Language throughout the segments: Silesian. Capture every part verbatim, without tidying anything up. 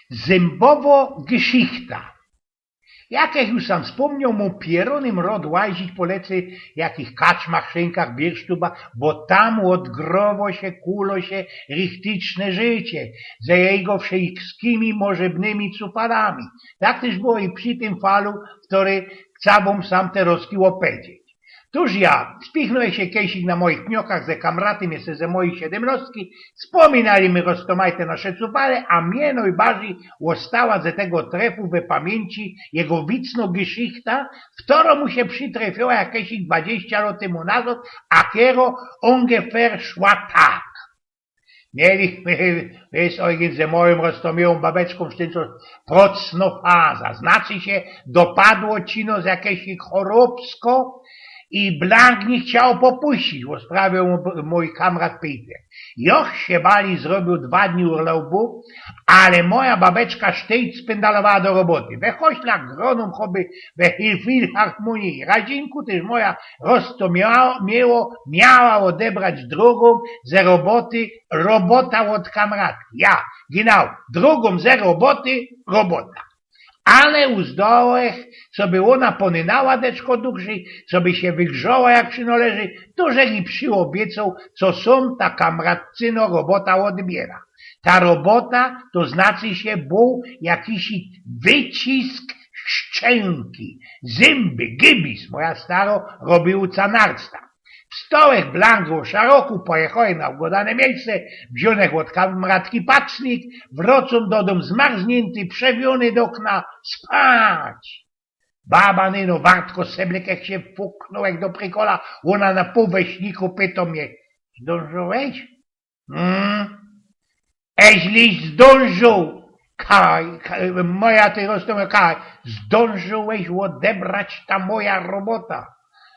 Zymbowo Geschichta. Jak jech już sam spōmnioł, mōm pierōny mrod łazić po lecy, jakich kaczmach, szynkach, biersztubach, bo tam ôdgrowo sie, kulo sie richticzne życie, ze jego wszyjskimi możebnymi cupadami. Tak tyż było i przi tym falu, kery chcã wōm sam terŏzki ôpedzieć. Tōż ja, spichnōł sie kejsik na mojich pniokach ze kamratym jeszcze ze mojij siedymnostki, spōminali my roztōmajte nasze cupale, a mie nojbardzij ôstała ze tego trefu we pamiyńci jego wicnŏ geschichta, keto mu sie przitrefiła jakesik dwadziścia lot tymu nazŏd, a kero ungefähr szła tak. Mieli my, wiysz, Ojgyn, ze mojōm roztōmiłōm babeczkōm w tym czasu procnŏ faza. Znaczy sie, dopadło ci nŏs jakesik chorobsko i blank niy chciało popuścić, ôsprawiŏł mōj kamrat Peter. Jŏch sie bali zrobiōł dwa dni urlopu, ale moja babeczka sztejt spyndalowała do roboty. We choślach gronōm choby we filharmonii. Razinku tyż moja roztōmiało miała ôdebrać drōgōm ze roboty robota ôd kamratki. Ja, genau, drōgōm ze roboty robota. Ale uzdołech, coby ôna pōnynała deczko duchżyj, coby sie wygrzoła jak przinŏleży, to żech ji przyobiecŏł, co sōm ta kamratcynŏ robota ôdbiera. Ta robota, to znaczy sie, bōł jakiś wycisk szczynki, zymby, gibis, moja starŏ robiła canarsta. Wstołech blank ô szaroku, pojechołech na ugodane miyjsce, wziōnech ôd kamratki pacznik, wrŏcōm do dōm zmarzniynty, przewiōny do kna, spać. Baba, no, wartko seblek, jak sie fuknōłech do prykola, ôna na pōł we śniku pytŏ mie: „Zdōnżōłeś?” „Mm.” „Eźli zdōnżōł, kaj, kaj, moja ty roztōmiła, kaj, zdōnżōłeś ôdebrać ta moja robota?”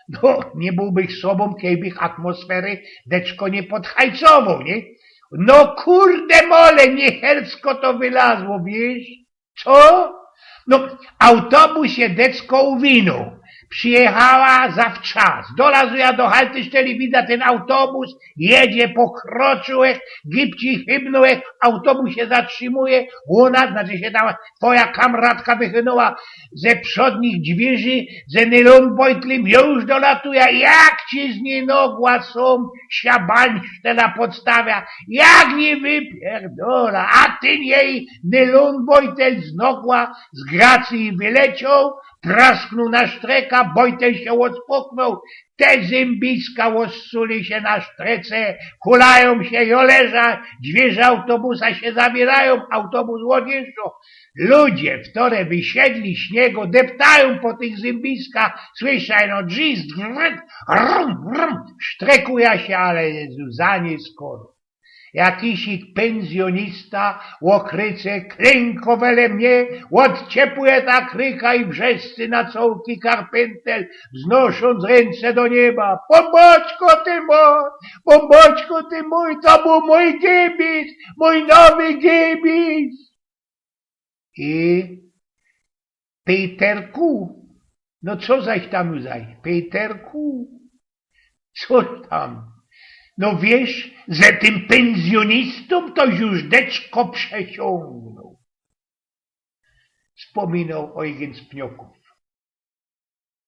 No, niy bōłbych sobōm, kejbych atmosfery deczko niy podhajcowoł, niy? No kurde mole, niechelsko to wylazło, wiysz? Co? No, autobus sie deczko uwinōł. Przijechała zawczas. Dolazła do halty, szteli, widza, tyn autobus jedzie, pokroczōłech, gibcik chybnōłech, autobus sie zatrzimuje, ôna, znaczy sie ta twoja kamratka wychynōła ze przodnich dwiyrzi, ze nylonbojtlym, już dolatuje, jak ci z niyj nogła sōm, siabańsztela podstawia, jak niy wypierdola, a tyn jej nylonbojtel z nogła z gracyje wylecioł, prasknōł na sztreka, bojtel sie ôdpuknōł, te zymbiska ôsuli sie na sztrece, hulajōm sie, jŏ leżã, dwiyrze autobusa sie zawierajōm, autobus ôdjeżdżŏ. Ludzie, wtore wysiedli z niego, deptajōm po tych zymbiskach, słysza ino drzizg, wryt, rum, rum, sztrekuje sie, ale Jezu, za niy skoro. Jakisik pynzjōnista ôkrycie klynko wele mie, ôdciepuje ta kryka i wrzeszczy na cołki karpyntel, wznosząc rynce do nieba: „Pōnbōczku ty mōj, Pōnbōczku ty mōj, to bōł mōj gibis, mōj nowy gibis!” I Pejterku, no co zaś tam już zaś, Pejterku, co tam? No wiysz, że tym pynzjōnistōm to już deczko przesiōngnōł. Spōminoł Ojgyn z Pniokōw.